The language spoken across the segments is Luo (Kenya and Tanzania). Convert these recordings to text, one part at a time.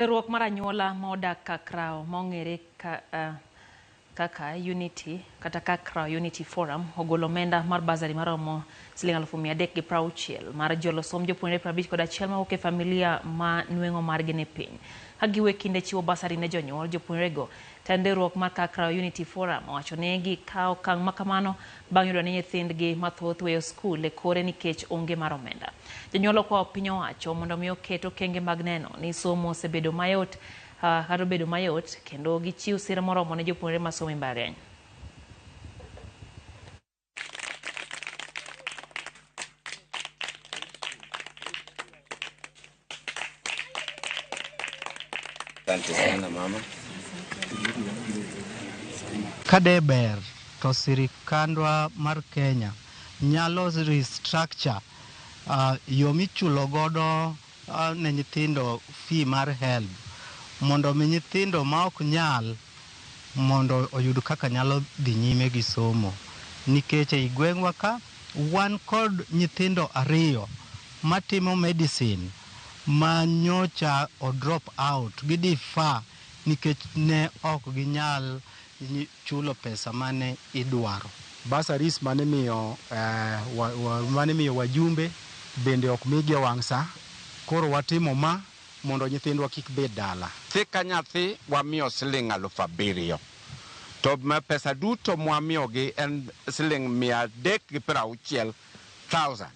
Riwruok mar anyuola ma odak Kakrao ma ong'ere kaka Unity kata Kakrao Unity Forum ogolo omenda mar bursary maromo siling 360,000 mar jolo somb jopuonjre 51 mawuok e familia ma nweng'o margi ni piny. Ka giwe kinde chiwo bursary ne jonyuol jopuonjrego, tend riwruok mar Kakrao Unity Forum owacho ni gikawo okang' makamano bang' yudo ni nyithindgi mathoth weyo skul e kore nikech onge mar omenda. Jonyuol okwayo piny owacho mondo mi oket okenge mag neno ni somo osebedo mayot kata obedo mayot kendo gichiw sir moromo ne jopuonjre masomo e mbalariany. Asante sana mama. Kade ber to sirikandwa mar Kenya nyalo restructure yo michulo godo ne nyithindo fee mar HELB mondo mi nyithindo ma ok nyal mondo oyud kaka nyalo dhi nyime gi somo. Nikech ei gweng'wa ka wan kod nyithindo ariyo matimo medicine ma nyocha o drop out gi defer nikech ne ok ginyal chulo pesa mane idwaro. Bursaries mane miyo mane miyo wajumbe bende ok migi e wang' sa. Koro watimo ma mondo nyithindwa kik bed dala. Nyathi ka nyathi wamiyo siling 7,000. To pesa duto mwamiyogi en siling 360,000.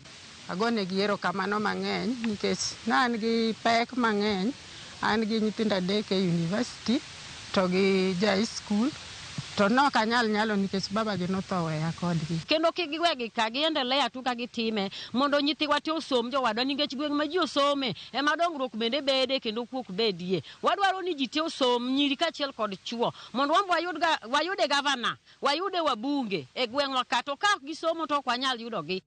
Agonegi erokamano mang'eny nikech ne an gi pek mang'eny. An gi nyithindo adek e university to gi ja high school to nok anyal nyalo nikech babagi notho weya kodgi. Kendo kik giwegi ka giendelea tu ka gitime mondo nyithiwa te osom jowadwa nikech gweng' ma ji osome ema dongruok bende bede kendo kuok bedie. Wadwaro ni ji te osom nyiri kaachiel kod chuo mondo wan be wayude gavana, wayude wabunge e gweng'wa ka to ka ok gisomo to ok wanyal yudogi.